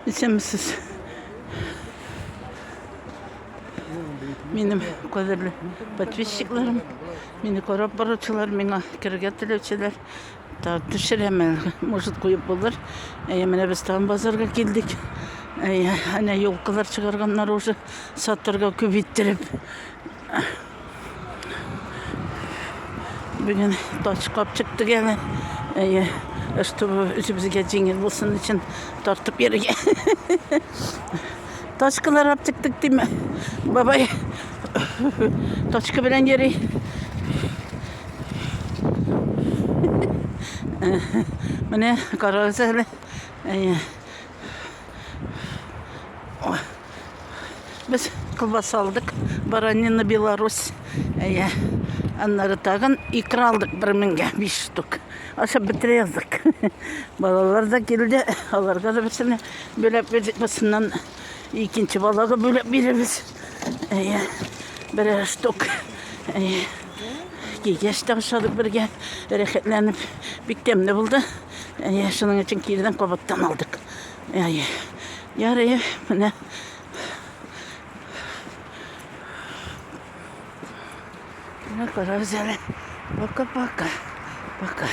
Исәнмесез. Минем кадерле подписчикларым, мине карап баручылар, миңа керергә теләүчеләр. Так, төшерәм әле. Может, куеп булыр. Әйе, менә без тагын базарга килдек. Әйе, әнә елкалар чыгарганнар уже сатырга күп иттереп. Бүген тачка алып чыктык әле. Әйе, чтобы үзебезгә җиңел булсын өчен тартып йөрергә. Тачкалар алып чыктык дим. Бабай тачка белән йөри. Менә карагыз әле. Әйе. Без колбаса алдык. Баранина Беларусь. Әйе. Аннары тагын икра алдык бер меңгә, биш штук. Ашап бетерә яздык. Балалар да килде. Аларга да берсенә бүләк бирдек. Бусыннан икенче балага бүләк бирәбез. Әйе. Берәр штук. Әйе. Кигәч тә ашадык бергә, рәхәтләнеп. Бик тәмле булды. Әйе, шуның өчен кирдән кабаттан алдык. Әйе. Ярый, менә. Менә карагыз әле. Пока-пока. Пока.